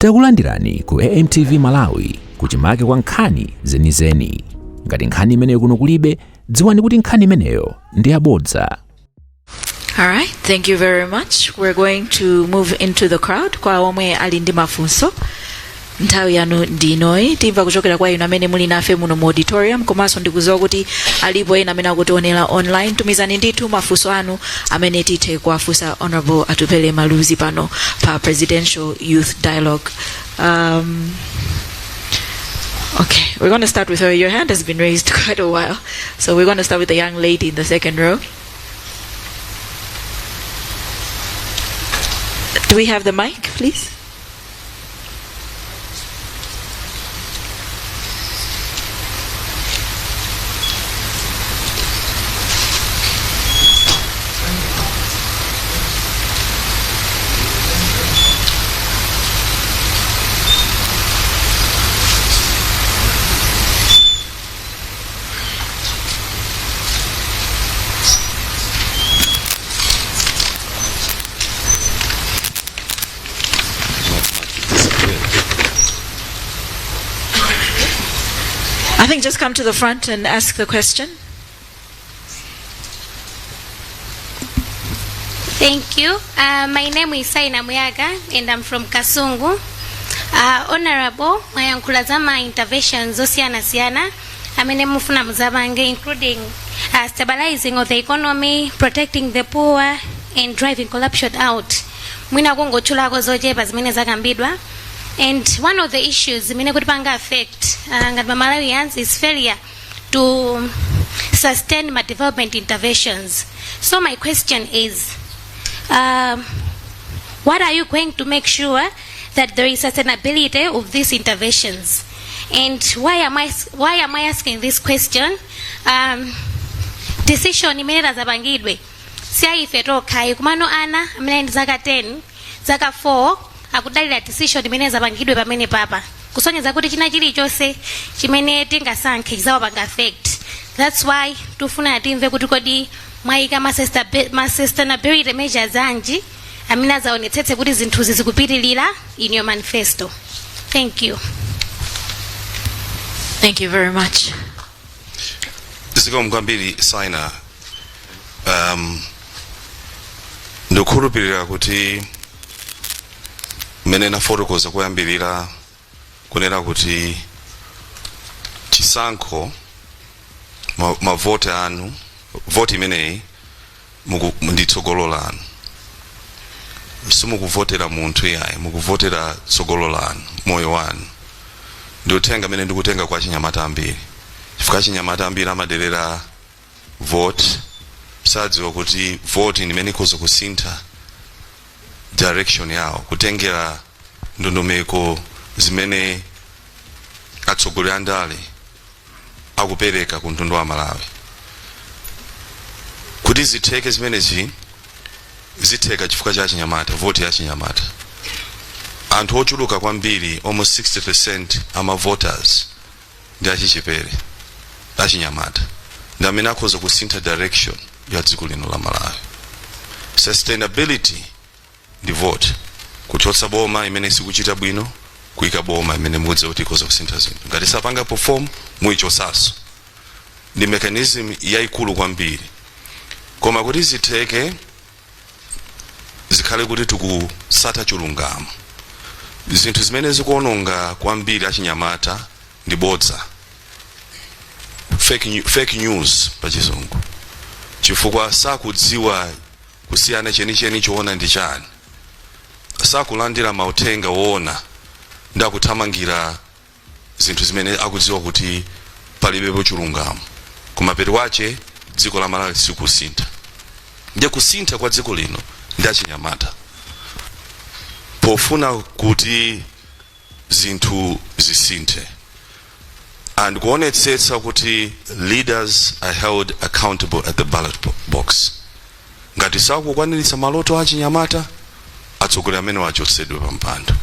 Takulandirani ku AMTV Malawi kuchimake kwa nkhani zenizeni. Ngati nkhani imeneyo kuno kulibe, dziwani kuti nkhani imeneyo ndi yabodza. All right, thank you very much. We're going to move into the crowd kwa omwe ali ndi mafunso. Nthawi yanu ndi inoyi. Timva kuchokera kwa inu amene muli nafe muno mu auditorium, komanso ndikudziwa kuti alipo ena amene akutionera online. Tumizani ndithu mafunso anu amene tithe kuwafunsa Honorable Atupele Muluzi pano pa Presidential Youth Dialogue. Okay, we're going to start with her. Your hand has been raised quite a while. So we're going to start with the young lady in the second row. Do we have the mic, please? I think just come to the front and ask the question. Thank you. My name is Saina Muyaga and I'm from Kasungu. Honorable, mwayankhula za ma interventions zosiyana-siyana amene mufuna muzapange, including stabilizing of the economy, protecting the poor and driving corruption out. Mwina kungotchulako zochepa zimene zakambidwa. And one of the issues zimene kutipanga affect ngati ma Malawians is failure to sustain ma development interventions. So my question is, what are you going to make sure that there is sustainability of these interventions? And why am I asking this question? Decision imene tazapangidwe si ife tokha, komano ana amene ali ndi zaka 10, zaka 4 akudalira decision imene zapangidwe pamene papa, kusonyeza kuti china chilichonse chimene tingasankhe chizawapanga affect. That's why tifuna timve kuti kodi mwayika ma sustainability measures anji amene azaonetsetse kuti zinthuzi zikupitilira in your manifesto? Thank you. Thank you very much. Zikomo kwambiri, Saina. Ndikukhulupirira kuti mmene nafotokoza kuyambirira kunena kuti chisankho, mavoti anu, voti imeneyi ndi tsogolo lanu. Simukuvotera munthu iyayi, mukuvotera tsogolo lanu, moyo wanu. Ndi uthenga amene ndikutenga kwa achinyamata ambiri, chifukwa achinyamata ambiri amaderera vote, sadziwa kuti vote ndi imene ikhoza kusintha direction yawo, kutengera ndondomeko zimene atsogoleri andale akupereka ku mtundu wa Malawi. Kuti zitheke zimenezi, zitheka chifukwa cha achinyamata, voti ya achinyamata. Anthu ochuluka kwambiri, almost 60% ama voters ndi achichepere, achinyamata, ndi amene akhoza kusintha direction ya dziko lino la Malawi. Sustainability ndi vote, kuchotsa boma imene sikuchita bwino, kuyika boma imene mukudziwa kuti ikhoza kusintha zinthu. Ngati sapanga perform, muyichotsanso. Ndi mechanism yayikulu kwambiri, koma kuti zitheke zikhale kuti tikusata chilungamo. Zinthu zimene zikuononga kwambiri achinyamata ndi bodza, fake news pa Chizungu, chifukwa sakudziwa kusiyana chenicheni choona ndi chani, sakulandira mauthenga woona ndi akuthamangira zinthu zimene akudziwa kuti palibepo chilungamo. Kumapeto wache dziko la Malawi sikusintha. Ndiye kusintha kwa dziko lino ndi achinyamata. Pofuna kuti zinthu zisinthe and kuonetsetsa kuti leaders are held accountable at the ballot box, ngati sakukwaniritsa maloto a achinyamata, atsogoleri amene achotsedwe pa mpando,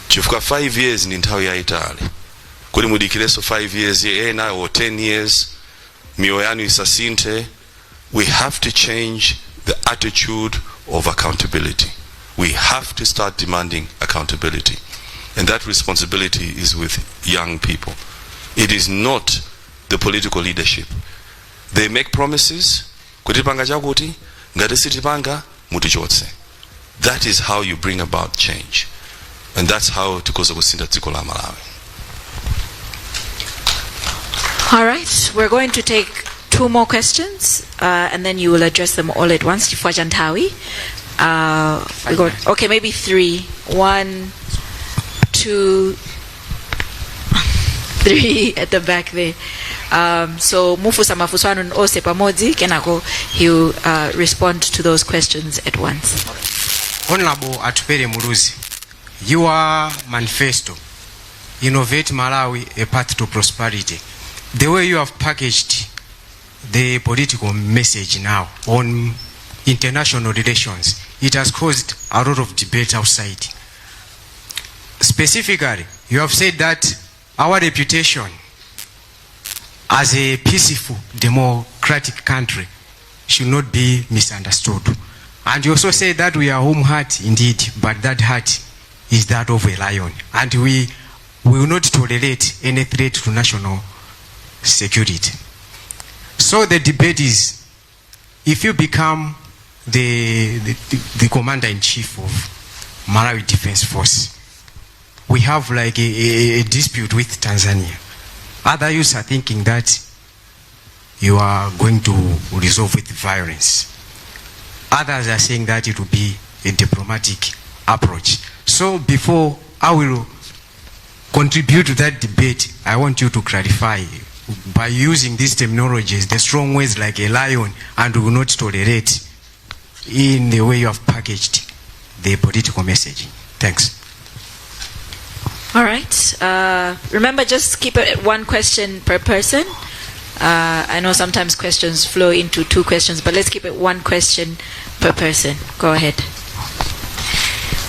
chifukwa 5 years ndi nthawi yayitali kuti mudikirenso 5 years ena or 10 years, miyoyo yanu isasinthe. We have to change the attitude of accountability. We have to start demanding accountability. And that responsibility is with young people. It is not the political leadership. They make promises, kuti panga chakuti, ngati sitipanga, mutichotse. That is how you bring about change. And that's how tikhoza kusintha dziko la Malawi. All right, we're going to take two more questions, and then you will address them all at once. Chifukwa cha nthawi. We got, okay, maybe three. One, two, three at the back there. So mufunsa mafunso anu onse pamodzi, kenako he'll respond to those questions at once. Honorable Atupele Muluzi, your manifesto, Innovate Malawi, a Path to Prosperity, the way you have packaged the political message now on international relations, it has caused a lot of debate outside. Specifically, you have said that our reputation as a peaceful, democratic country should not be misunderstood. And you also say that we are warm heart indeed, but that heart is that of a lion. And we will not tolerate any threat to national security. So the debate is, if you become the commander-in-chief of Malawi Defense Force, we have like a dispute with Tanzania. Other youths are thinking that you are going to resolve with violence. Others are saying that it will be a diplomatic approach. So before I will contribute to that debate, I want you to clarify by using these terminologies, the strong words like a lion and will not tolerate, in the way you have packaged the political messaging. Thanks. All right. Remember, just keep it at one question per person. I know sometimes questions flow into two questions, but let's keep it one question per person. Go ahead.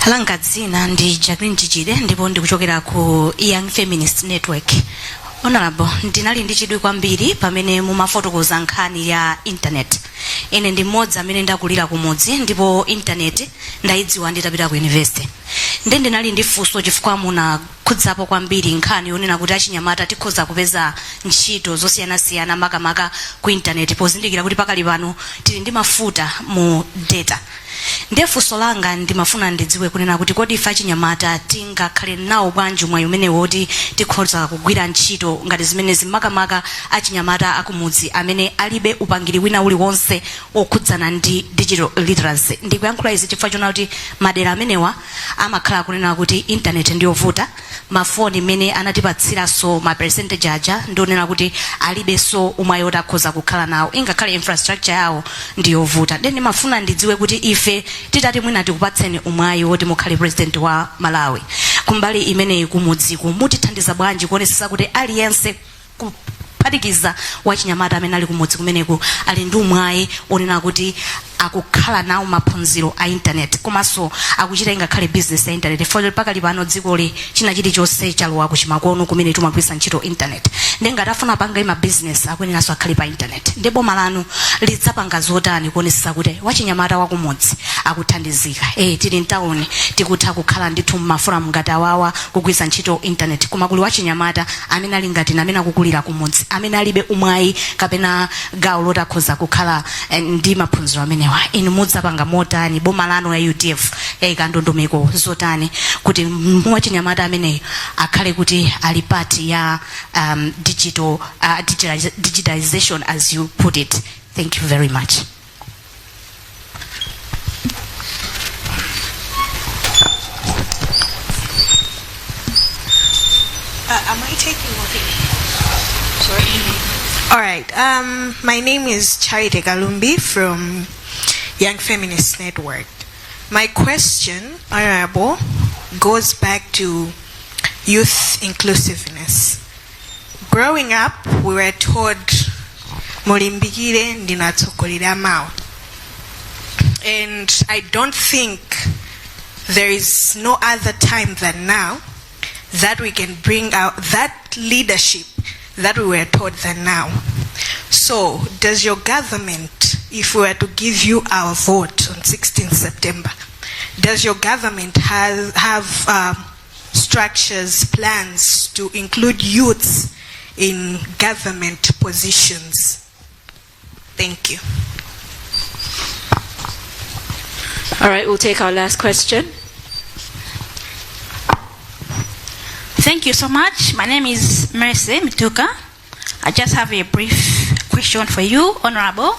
Langa dzina ndi Jacqueline Chichide ndipo ndikuchokera ku Young Feminist Network. Honorable, ndinali ndi chidwi kwambiri pamene mumafotokoza nkhani ya internet. Ine ndi mmodzi amene ndakulira kumudzi ndipo internet ndayidziwa nditapita ku university. Ndi ndinali ndi funso chifukwa munakhudzapo kwambiri nkhani yonena kuti achinyamata tikhoza kupeza ntchito zosiyanasiyana makamaka ku internet, pozindikira kuti pakali pano tili ndi mafuta mu data. Ndiye funso langa, ndimafuna ndidziwe kunena kuti kodi ife achinyamata tingakhale nawo bwanji mwayi umene woti tikhoza kugwira ntchito ngati zimenezi, makamaka achinyamata akumudzi amene alibe upangiri wina uliwonse okhudzana ndi digital literacy? Ndikuyankhula izi chifukwa chona kuti madera amenewa amakhala kunena kuti internet ndiyovuta, mafoni mmene anatipatsiranso ma percentage aja ndionena kuti alibenso umwayi oti akhoza kukhala nawo, ingakhale infrastructure yawo ndiyovuta. Ndiye ndimafuna ndidziwe kuti ife titati mwina tikupatseni umwayi woti mukhale president wa Malawi, kumbali imeneyi kumudziku mutithandiza bwanji kuonetsetsa kuti aliyense, kuphatikiza wachinyamata amene ali kumudzi kumeneku, ali ndi umwayi onena kuti akukhala nawo maphunziro a internet komanso akuchita ingakhale business ya internet? For pakali pano dzikoli china chilichonse chalowa kuchimakono kumene timagwiritsa ntchito internet, ndi ngati afuna apanga ma business akuyeneranso akhale pa internet. Ndi boma lanu lidzapanga zotani kuonetsetsa kuti wachinyamata wakumudzi akuthandizika? Tili mtawuni, tikutha kukhala ndithu mma forum ngati awawa kugwiritsa ntchito internet, koma kuli wachinyamata amene ali ngati amene akukulira kumudzi, amene alibe umwayi kapena gawo loti akhoza kukhala ndi maphunziro amenewa. Inu mudzapanga motani? Boma lanu la UDF yayika ndondomeko zotani kuti wachinyamata ameneyo akhale kuti ali part ya digitalization, as you put it? Thank you very much. Am I taking over? Sorry. All right. My name is Charity Galumbi from Young Feminist Network. My question, Honorable, goes back to youth inclusiveness. Growing up, we were taught mulimbikire ndinu atsogoleri amawa. And I don't think there is no other time than now that we can bring out that leadership that we were taught than now. So, does your government, if we were to give you our vote on 16th September, does your government have structures, plans to include youths in government positions? Thank you. All right, we'll take our last question. Thank you so much. My name is Mercy Mituka. I just have a brief question for you, Honorable.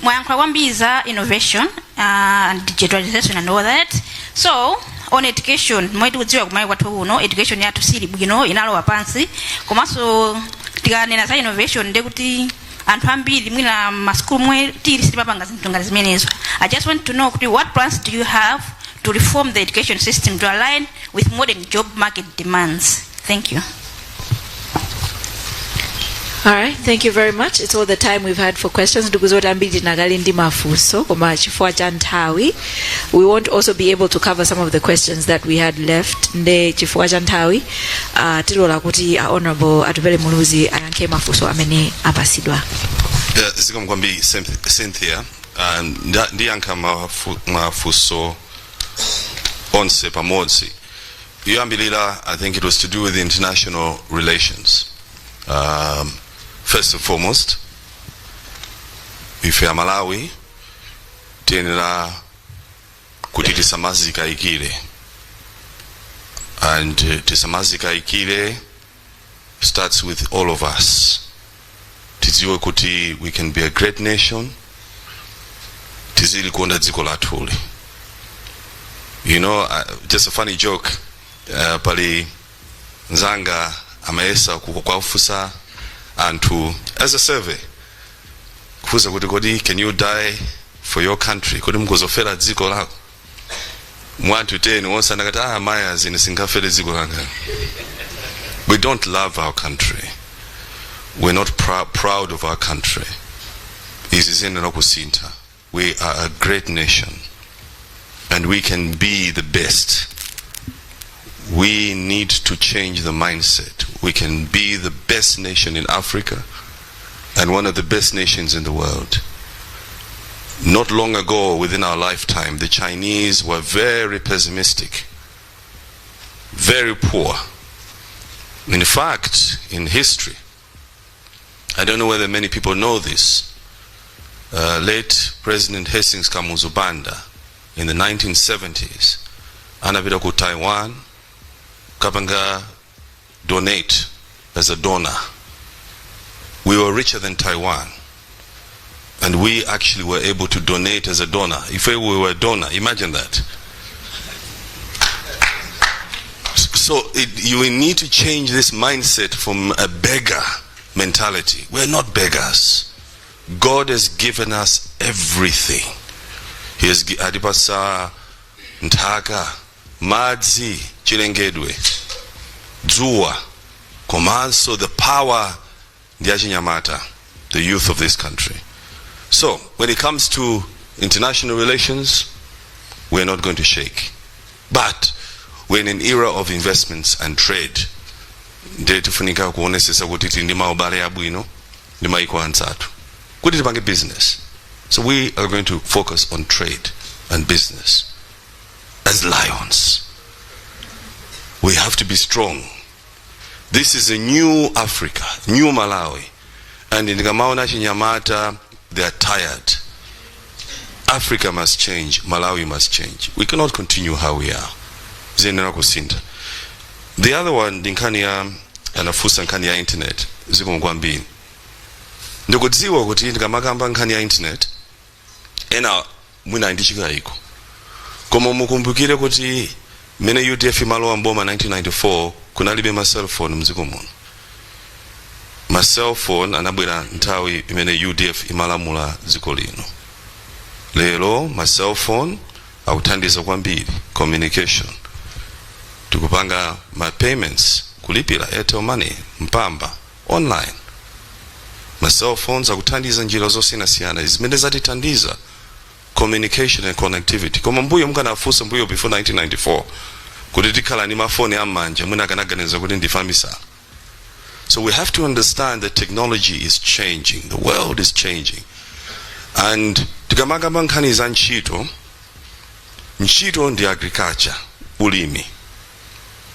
Mwayankhula kwambiri za innovation and digitalization and all that. So, on education, mwe tikudziwa kumene kwathu kuno, education yathu sili bwino, inalowa pansi. Komanso tikanena za innovation ndekuti anthu ambiri mwina masukulu mwe tili sitimapanga zinthu ngati zimenezo. I just want to know kuti what plans do you have to reform the education system to align with modern job market demands? Thank you. All right, thank you very much. It's all the time we've had for questions. Ndikudziwa ambiri tinakali ndi mafunso koma chifukwa cha nthawi, we won't also be able to cover some of the questions that we had left. Nde chifukwa cha nthawi, tilola kuti Honorable Atupele Muluzi ayankhe mafunso amene apasidwa. Zikomo kwambiri, Cynthia. Ndiyankha mafunso onse pamodzi. Yoyambilira, I think it was to do with international relations. First and foremost, ife a Malawi tiyenera kuti tisamazikayikire, and tisamazikayikire starts with all of us. Tidziwe kuti we can be a great nation, tizilikonda dziko lathuli. Just a funny joke, pali nzanga amayesa kuwafunsa anthu as a survey, kufunsa kuti, "Kodi can you die for your country? Kodi mukuzofera dziko lako?" Mwa anthu 10, onse anakati, "Ah, maya, zine singafere dziko langa." We don't love our country. We're not proud of our country. Izi ziyenera kusintha. We are a great nation and we can be the best. We need to change the mindset. We can be the best nation in Africa and one of the best nations in the world. Not long ago, within our lifetime, the Chinese were very pessimistic, very poor. In fact, in history, I don't know whether many people know this, late President Hastings Kamuzu Banda in the 1970s anapita ku Taiwan kapanga donate as a donor. We were richer than Taiwan, and we actually were able to donate as a donor. If we were a donor, imagine that. So you need to change this mindset from a beggar mentality. We're not beggars. God has given us everything. He has atipasa nthaka, madzi, chilengedwe, dzuwa, komanso the power ndi achinyamata, the youth of this country. So when it comes to international relations, we're not going to shake. But we're in an era of investments and trade. Ndiye tifunika kuonesesa kuti tili ndi maubale abwino ndi maiko anzathu kuti tipange business. So we are going to focus on trade and business. As lions, we have to be strong. This is a new Africa, new Malawi, and ndikamaona achinyamata, they are tired. Africa must change. Malawi must change. We cannot continue how we are. Ziyenera kusintha. The other one ndi nkhani ya, anafunsa nkhani ya internet. Zikomo kwambiri. Ndikudziwa kuti ndikamakamba nkhani ya internet, ena mwina ndi chikayiko, koma mukumbukire kuti mmene UDF imalowa mboma 1994, kunalibe ma cellphone mdziko muno. Ma cellphone anabwera nthawi imene UDF imalamula dziko lino. Lero ma cellphone akuthandiza kwambiri communication. Tikupanga ma payments, kulipira Airtel Money, Mpamba online. Ma cellphones akuthandiza njira zosiyanasiyana zimene zatithandiza communication and connectivity. Koma mbuyo mukanafunsa mbuyo before 1994 kuti tikhala ndi mafoni am'manja, mwina akanaganiza kuti ndife amisala. So we have to understand that technology is changing, the world is changing. And tikamakamba nkhani za ntchito, ntchito ndi agriculture, ulimi.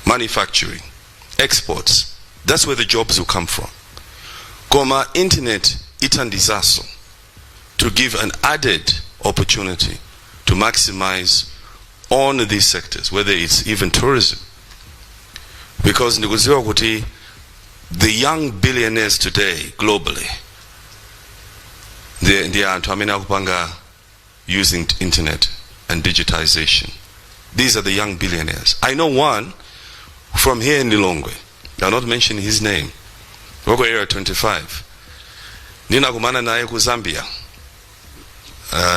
Manufacturing, exports. That's where the jobs will come from. Koma internet ithandizaso to give an added opportunity to maximize on these sectors, whether it's even tourism. Because ndikudziwa kuti the young billionaires today globally ndi anthu amene akupanga using internet and digitization. These are the young billionaires. I know one from here in Lilongwe. I'll not mention his name. Wako Area 25. Ndinakumana naye ku Zambia.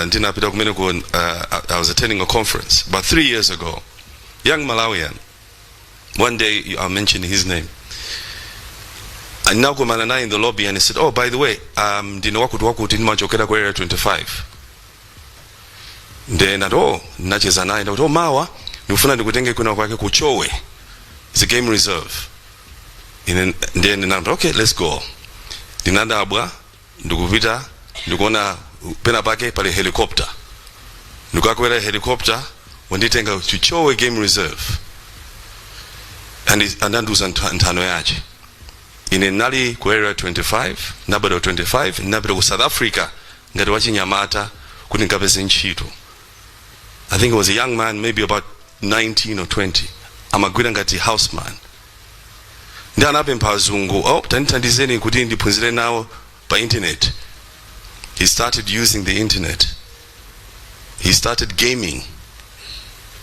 Ndinapita kumene ku, I was attending a conference about 3 years ago. Young Malawian. One day I'll mention his name. Ndinakumana naye in the lobby and he said, "Oh, by the way, ndine wakuti wakuti, ndimachokera ku Area 25." Then ati, oh, nacheza naye, ndakuti, "Oh, mawa ndikufuna ndikutenge kwina kwake ku Chowe." It's a game reserve. Ine ndiye ndinati, "Okay, let's go." Ndinadabwa, ndikupita, ndikuona pena pake pali helicopter. Ndikukakwera helicopter, wanditenga ku Chowe Game Reserve. And anandiuza nthano yache: "Ine nali ku Area 25, nabadwa 25, ndinapita ku South Africa ngati wachinyamata kuti ndikapeze ntchito." I think he was a young man, maybe about 19 or 20. Amagwira ngati houseman. Ndi anapempha azungu, "Oh, tandithandizeni kuti ndiphunzire nawo pa internet." He started using the internet. He started gaming.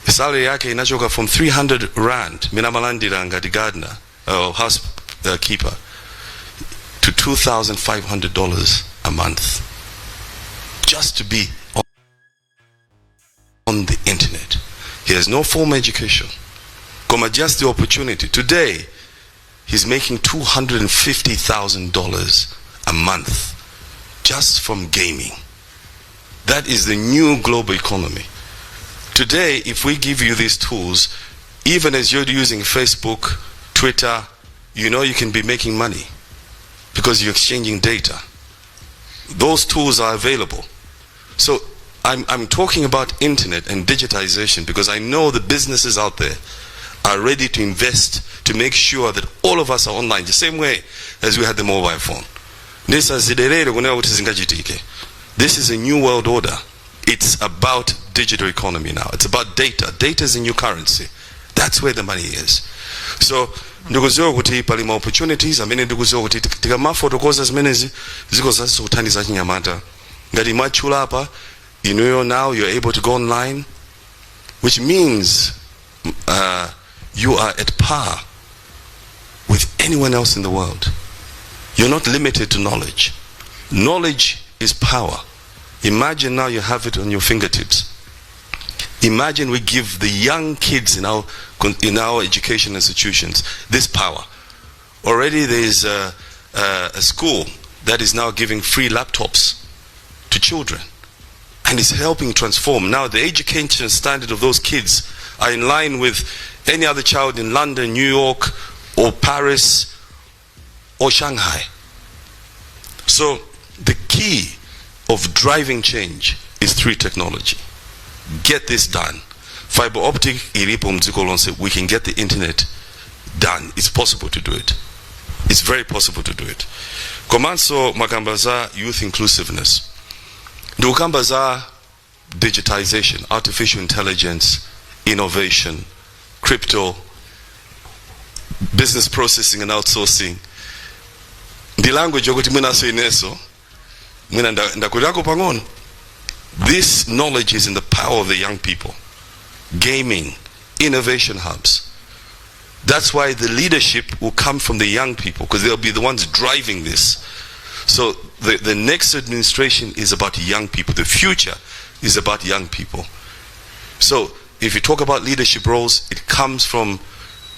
Salary yake inachoka from 300 rand mina amalandira ngati gardener or house keeper to $2,500 a month just to be on the internet. He has no formal education. Koma just the opportunity. Today, he's making $250,000 a month just from gaming. That is the new global economy. Today, if we give you these tools, even as you're using Facebook, Twitter, you know you can be making money because you're exchanging data. Those tools are available. So I'm talking about internet and digitization because I know the businesses out there are ready to invest to make sure that all of us are online the same way as we had the mobile phone. Ndisaziderere kunena kuti zingachitike. This is a new world order. It's about digital economy now. It's about data. Data is a new currency. That's where the money is. So ndikudziwa kuti pali ma opportunities amene ndikudziwa kuti tikamafotokoza zimenezi zikhozanso kuthandiza achinyamata ngati mwatchula apa inuyo. Now you're able to go online, which means you are at par with anyone else in the world. You're not limited to knowledge. Knowledge is power. Imagine now you have it on your fingertips. Imagine we give the young kids in our education institutions this power. Already there is a school that is now giving free laptops to children and is helping transform. Now the education standard of those kids are in line with any other child in London, New York, or Paris, or Shanghai. So the key of driving change is through technology. Get this done. Fiber optic ilipo mdziko lonse. We can get the internet done. It's possible to do it. It's very possible to do it. Komanso mwakamba za youth inclusiveness, ndikukamba za digitization, artificial intelligence, innovation, crypto, business processing and outsourcing. Ndi language yokuti mwinaso ineso mwina ndakulirako pang'ono. This knowledge is in the power of the young people. Gaming, innovation hubs. That's why the leadership will come from the young people, because they'll be the ones driving this. So the next administration is about young people. The future is about young people. So if you talk about leadership roles, it comes from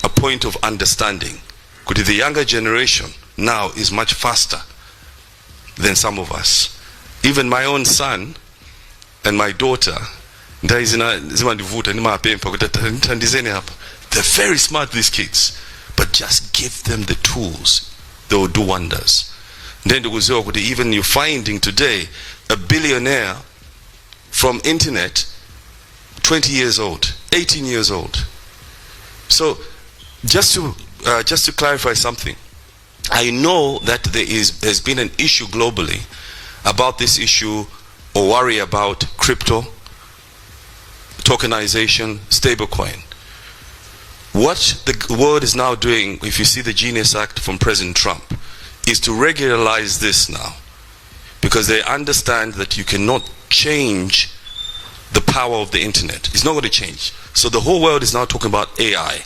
a point of understanding. Because the younger generation now is much faster than some of us. Even my own son and my daughter, nthawi zina zimandivuta, ndimapempha kuti thandizeni apa. They're very smart, these kids, but just give them the tools, they will do wonders. Then ndikudziwa kuti even you're finding today a billionaire from internet, 20 years old, 18 years old. So Just to clarify something, I know that there's been an issue globally about this issue or worry about crypto, tokenization, stablecoin. What the world is now doing, if you see the Genius Act from President Trump, is to regularize this now. Because they understand that you cannot change the power of the internet. It's not going to change. So the whole world is now talking about AI.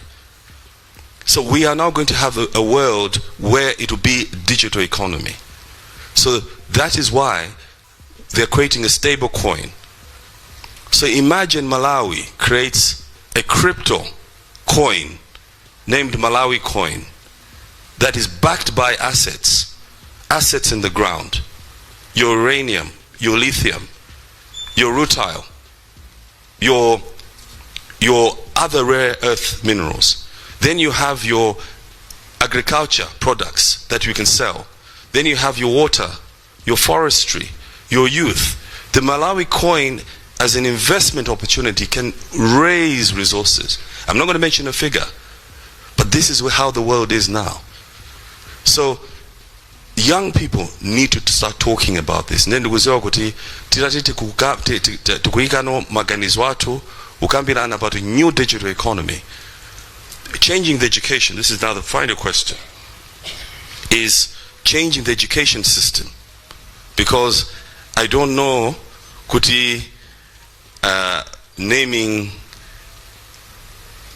So we are now going to have a world where it will be digital economy. So that is why they're creating a stable coin. So imagine Malawi creates a crypto coin named Malawi coin that is backed by assets, assets in the ground, your uranium, your lithium, your rutile, your other rare earth minerals. Then you have your agriculture products that you can sell. Then you have your water, your forestry, your youth. The Malawi coin as an investment opportunity can raise resources. I'm not going to mention a figure, but this is how the world is now. So young people need to start talking about this. Nde ndikuziwa kuti titati tikuyikano maganizo athu kukambirana about a new digital economy, changing the education, this is now the final question, is changing the education system, because I don't know kuti naming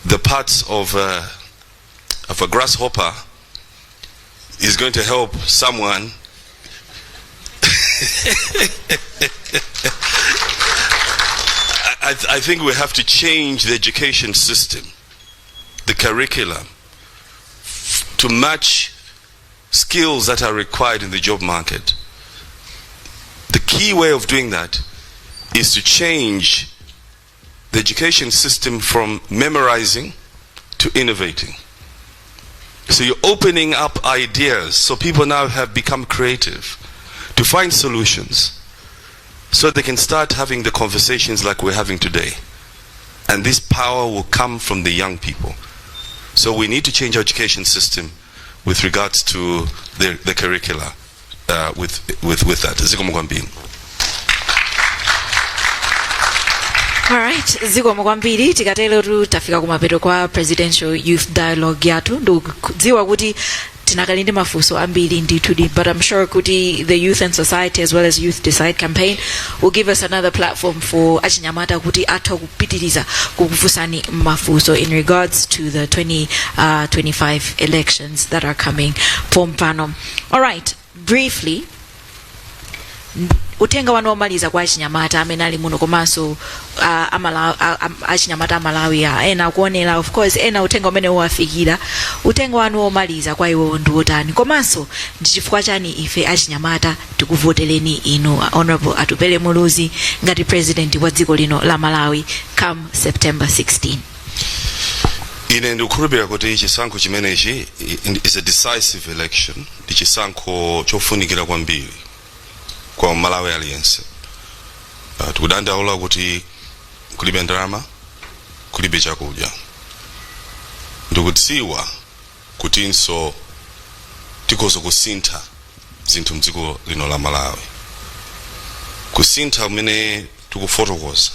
the parts of a grasshopper is going to help someone. I think we have to change the education system, the curriculum, to match skills that are required in the job market. The key way of doing that is to change the education system from memorizing to innovating. So you're opening up ideas. So people now have become creative to find solutions so they can start having the conversations like we're having today. And this power will come from the young people. So we need to change our education system with regards to the curricula with that. Zikomo kwambiri. Alright, zikomo kwambiri. Tikatero tafika kumapeto kwa Presidential Youth Dialogue yathu. Ndikudziwa kuti tinakali ndi mafunso ambiri ndithudi, but I'm sure kuti the Youth and Society as well as Youth Decide campaign will give us another platform for achinyamata kuti atha kupitiriza kukufunsani mafunso in regards to the 2025 elections that are coming pompano. Alright, briefly, uthenga wanu womaliza kwa achinyamata amene ali muno komanso achinyamata Amalawi ena akuonera, of course ena uthenga umene uwafikira, uthenga wanu womaliza kwa iwo ndi wotani, komanso ndi chifukwa chani ife achinyamata tikuvotereni inu, Honorable Atupele Muluzi, ngati president wa dziko lino la Malawi come September 16? Ine ndikukhulupirira kuti chisankho chimenechi is a decisive election, ndi chisankho chofunikira kwambiri kwa Malawi aliyense. Tikudandaula kuti kulibe ndalama, kulibe chakudya. Ndikudziwa kutinso tikhoza kusintha zinthu mdziko lino la Malawi. Kusintha kumene tikufotokoza,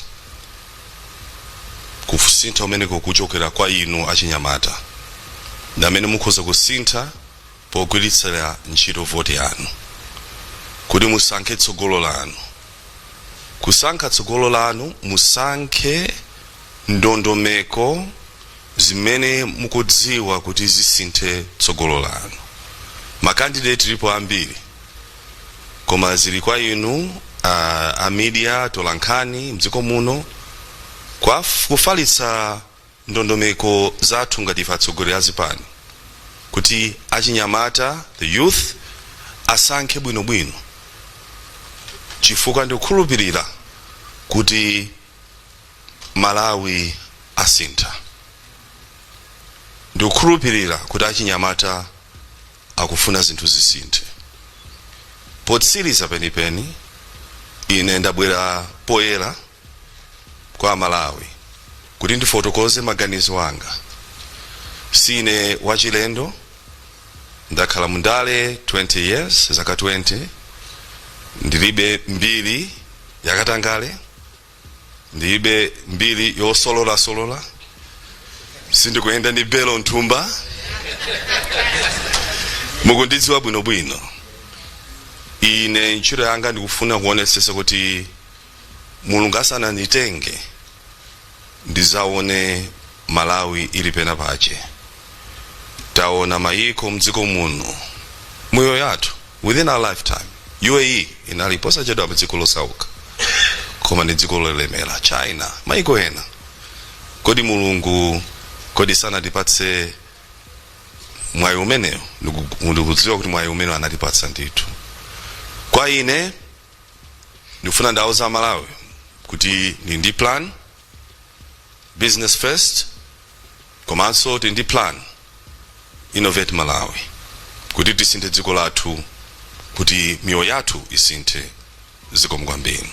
kusintha kumeneko kuchokera kwa inu achinyamata, ndi amene mukhoza kusintha pogwiritsira ntchito voti yanu kuti musankhe tsogolo lanu. Kusankha tsogolo lanu, musankhe ndondomeko zimene mukudziwa kuti zisinthe tsogolo lanu. Ma candidate alipo ambiri, koma zili kwa inu a media, tolankhani mdziko muno, kwa kufalitsa ndondomeko zathu ngati ife atsogoleri azipani, kuti achinyamata, the youth, asankhe bwinobwino, chifukwa ndikukhulupirira kuti Malawi asintha. Ndikukhulupirira kuti achinyamata akufuna zinthu zisinthe. Potsiriza penipeni, ine ndabwera poyera kwa Malawi kuti ndifotokoze maganizo anga. Sine wachilendo, ndakhala mundale 20 years, zaka 20. Ndilibe mbiri yakatangale, ndilibe mbiri yosololasola, sindikuyenda ndi belo mthumba. Mukundidziwa bwinobwino. Ine ntchito yanga ndikufuna kuonetsetsa kuti Mulungu asananditenge ndizaone Malawi ili pena pache. Taona mayiko mdziko muno moyo yathu, within our lifetime. UAE inali posachedwa pa dziko losauka, koma ndi dziko lolemera. China, mayiko ena. Kodi Mulungu kodi sanatipatse mwayi umenewo? Ndikudziwa kuti mwayi umenewo anatipatsa ndithu. Kwa ine ndikufuna ndauza Malawi kuti ndi ndi plan, Business First, komanso tili ndi plan, Innovate Malawi, kuti tisinthe dziko lathu, kuti miyoyo yathu isinthe. Zikomo kwambiri.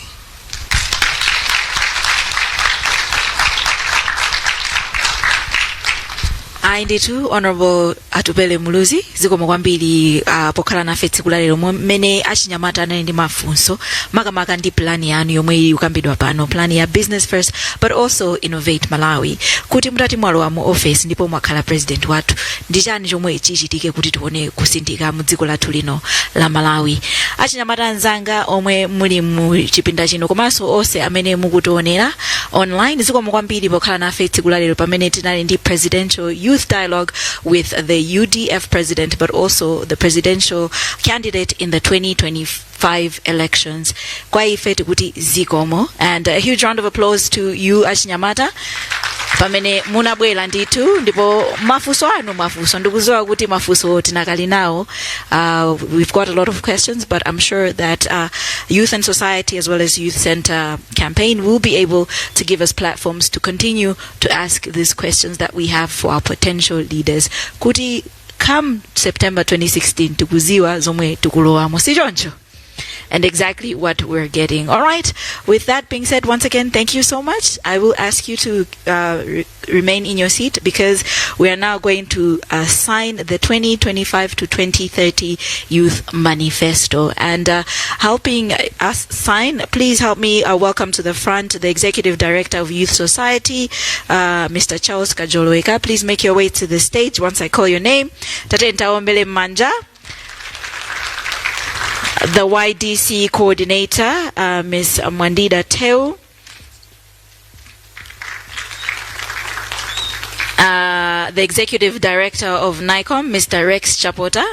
Ayi ndithu, Honorable Atupele Muluzi, zikomo kwambiri pokhala nafe tsiku la lero, mmene achinyamata anali ndi mafunso makamaka ndi plan yanu yomwe ili kukambidwa pano, plan ya Business First but also Innovate Malawi, kuti mutati mwalowa mu office ndipo mwakhala president wathu, ndi chani chomwe chichitike kuti tione kusinthika mu dziko lathu lino la Malawi. Achinyamata anzanga omwe muli mu chipinda chino komanso onse amene mukutionera online, zikomo kwambiri pokhala nafe tsiku la lero pamene tinali ndi Presidential Youth Dialogue with the UDF president but also the presidential candidate in the 2025 elections. Kwa ife tikuti zikomo and a huge round of applause to you achinyamata pamene munabwera ndithu, ndipo mafunso anu, mafunso, ndikudziwa kuti mafunso tinakali nawo. We've got a lot of questions, but I'm sure that Youth and Society as well as Youth Center campaign will be able to give us platforms to continue to ask these questions that we have for our potential leaders, kuti come September 2016 tikuziwa zomwe tikulowamo, sichoncho, and exactly what we're getting. All right. With that being said, once again, thank you so much. I will ask you to remain in your seat because we are now going to sign the 2025 to 2030 Youth Manifesto. And helping us sign, please help me welcome to the front the Executive Director of Youth Society, Mr. Charles Kajoloweka. Please make your way to the stage once I call your name. Tatiyeni tiwombere manja. The YDC coordinator, Ms. Mwandida Teu. The Executive Director of NICOM, Mr. Rex Chapota.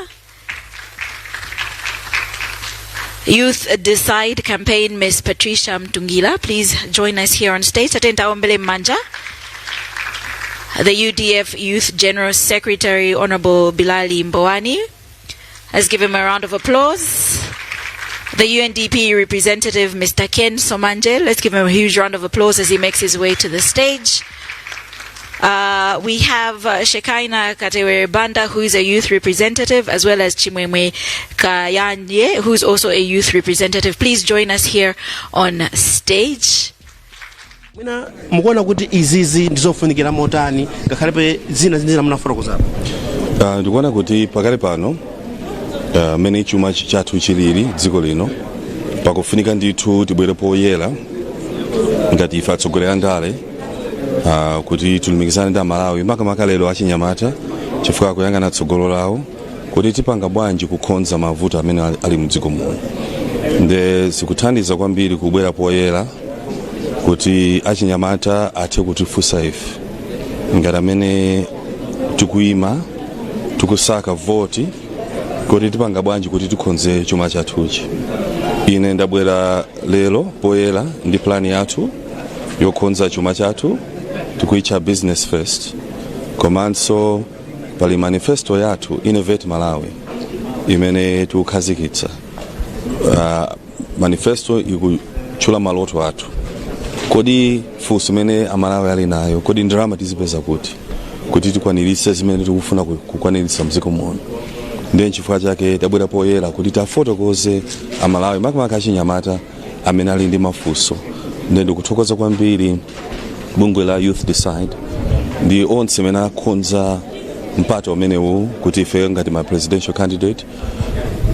Youth Decide Campaign, Ms. Patricia Mtungila. Please join us here on stage. Tatiyeni tiwombere manja. The UDF Youth General Secretary, Honorable Bilali Mboani. Let's give him a round of applause. The UNDP representative, Mr. Ken Somanje. Let's give him a huge round of applause as he makes his way to the stage. We have Shekaina Katewe Banda, who is a youth representative, as well as Chimwemwe Kayanye, who is also a youth representative. Please join us here on stage. Mwina mukuona kuti izizi ndizofunikira motani, ngakhalepe zina zina munafotokozapo? Ndikuona kuti pakali pano, mmene chuma chathu chilili dziko lino, pakufunika ndithu tibwere poyera ngati ife atsogoleri a ndale, kuti tilumikizane ndi Amalawi, makamaka lero achinyamata, chifukwa akuyang'ana tsogolo lawo, kuti tipanga bwanji kukonza mavuto amene ali mdziko muno. Nde zikuthandiza kwambiri kubwera poyera kuti achinyamata athe kutifunsa ife ngati amene tikuyima, tikusaka voti, kuti tipanga bwanji kuti tikonze chuma chathuchi. Ine ndabwera lero poyera ndi plan yathu yokonza chuma chathu, tikuitcha Business First, komanso pali manifesto yathu, Innovate Malawi, imene tikukhazikitsa. Manifesto ikutchula maloto athu. Kodi funso imene Amalawi ali nayo, kodi ndalama tizipeza kuti, kuti tikwaniritse zimene tikufuna kukwaniritsa mdziko muno? Ndiye nchifukwa chake tabwera poyera kuti tafotokoze Amalawi, makamaka achinyamata amene ali ndi mafunso. Ndiye ndikuthokoza kwambiri bungwe la Youth Decide ndi onse amene akonza Mpata umenewu kuti ife ngati ma presidential candidate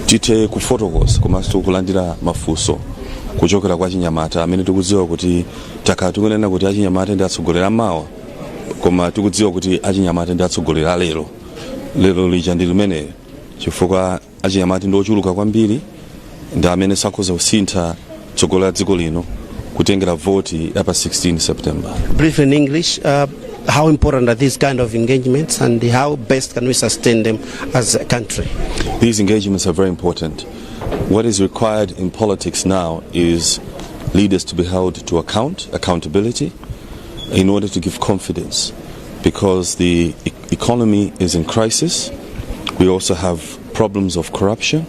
tithe kufotokoza komanso kulandira mafunso kuchokera kwa achinyamata amene tikudziwa kuti takhala tikunena kuti achinyamata ndi atsogoleri amawa, koma tikudziwa kuti achinyamata ndi atsogoleri alero. Lero lija ndi limene, chifukwa achinyamata ndi ochuluka kwambiri, ndi amene sakhoza kusintha tsogolo la dziko lino kutengera voti ya pa 16 September. Brief in English, how important are these kind of engagements and how best can we sustain them as a country? These engagements are very important. What is required in politics now is leaders to be held to account, accountability, in order to give confidence, because the economy is in crisis. We also have problems of corruption.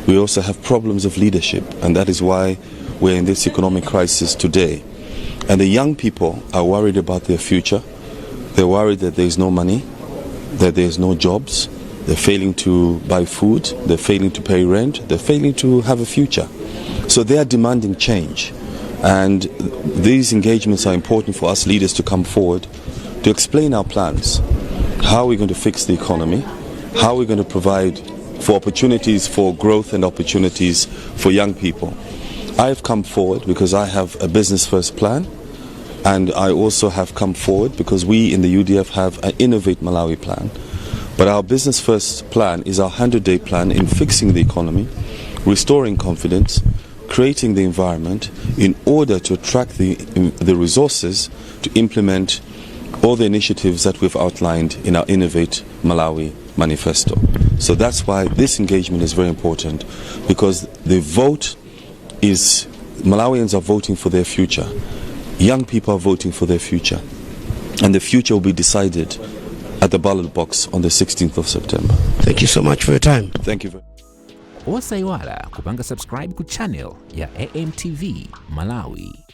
We also have problems of leadership, and that is why we're in this economic crisis today. And the young people are worried about their future. They're worried that there is no money, that there's no jobs, they're failing to buy food, they're failing to pay rent, they're failing to have a future. So they are demanding change. And these engagements are important for us leaders to come forward to explain our plans. How are we going to fix the economy? How are we going to provide for opportunities for growth and opportunities for young people? I've come forward because I have a business first plan. And I also have come forward because we in the UDF have an Innovate Malawi plan. But our business first plan is our 100 day plan in fixing the economy, restoring confidence, creating the environment in order to attract the resources to implement all the initiatives that we've outlined in our Innovate Malawi manifesto. So that's why this engagement is very important, because the vote is, Malawians are voting for their future. Young people are voting for their future. And the future will be decided at the ballot box on the 16th of September. Thank you so much for your time. Thank you very. Osayiwala kupanga subscribe ku channel ya AMTV Malawi.